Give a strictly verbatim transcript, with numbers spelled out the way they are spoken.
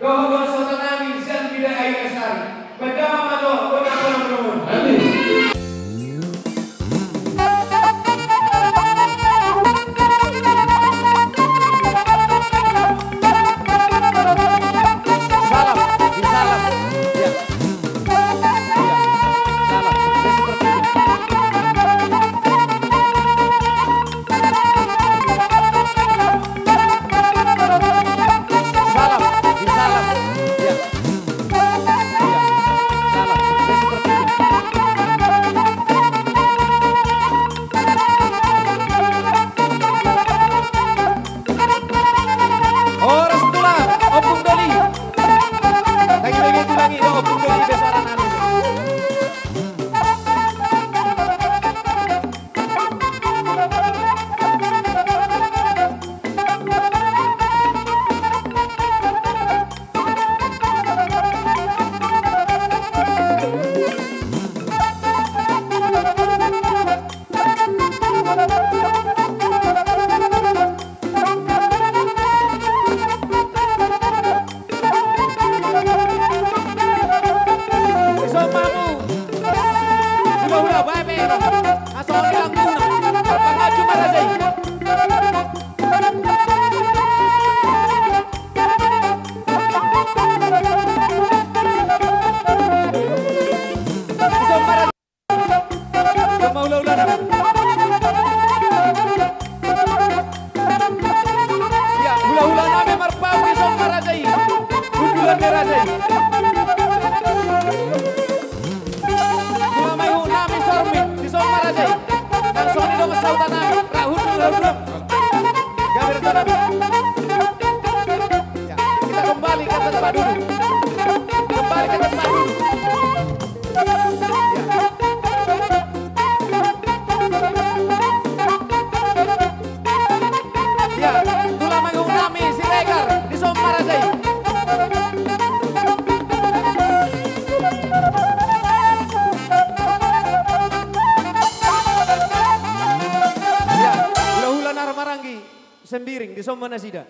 Dohot sahuta nami sian Bida Ayu Lestari. Bahen damang ma jo, dohot na pola mulu. Amin. Salam, salam. Ya. Ya. Salam. Ya, seperti itu. Salam, salam. Ya. Ya. Salam. Ya, seperti itu. Horas tulang, Ompung Doli. Bagi-bagi tulang i, Ompung Doli, biasa orang anu. Dison ma hamu. Hula-hula, bae pe, no. Asa on i langguna. Pangaju ma raja i. Dison ma raja. Sama hula-hula nami. Ya, hula-hula nami marpaung, dison ma raja i. Hundulan ni raja i. Hula-hula nami Sormin, dison ma raja i. Langsung i dong sahuta nami. Ra hundul, ra hundul. Gabe raja nami. Ya, kita kembali ke tempat duduk. Kembali ke tempat duduk. Ya, tulang manggung nami Siregar, dison ma raja i. Ya, hula-hula na marhamaranggi Sembiring, dison ma nasida.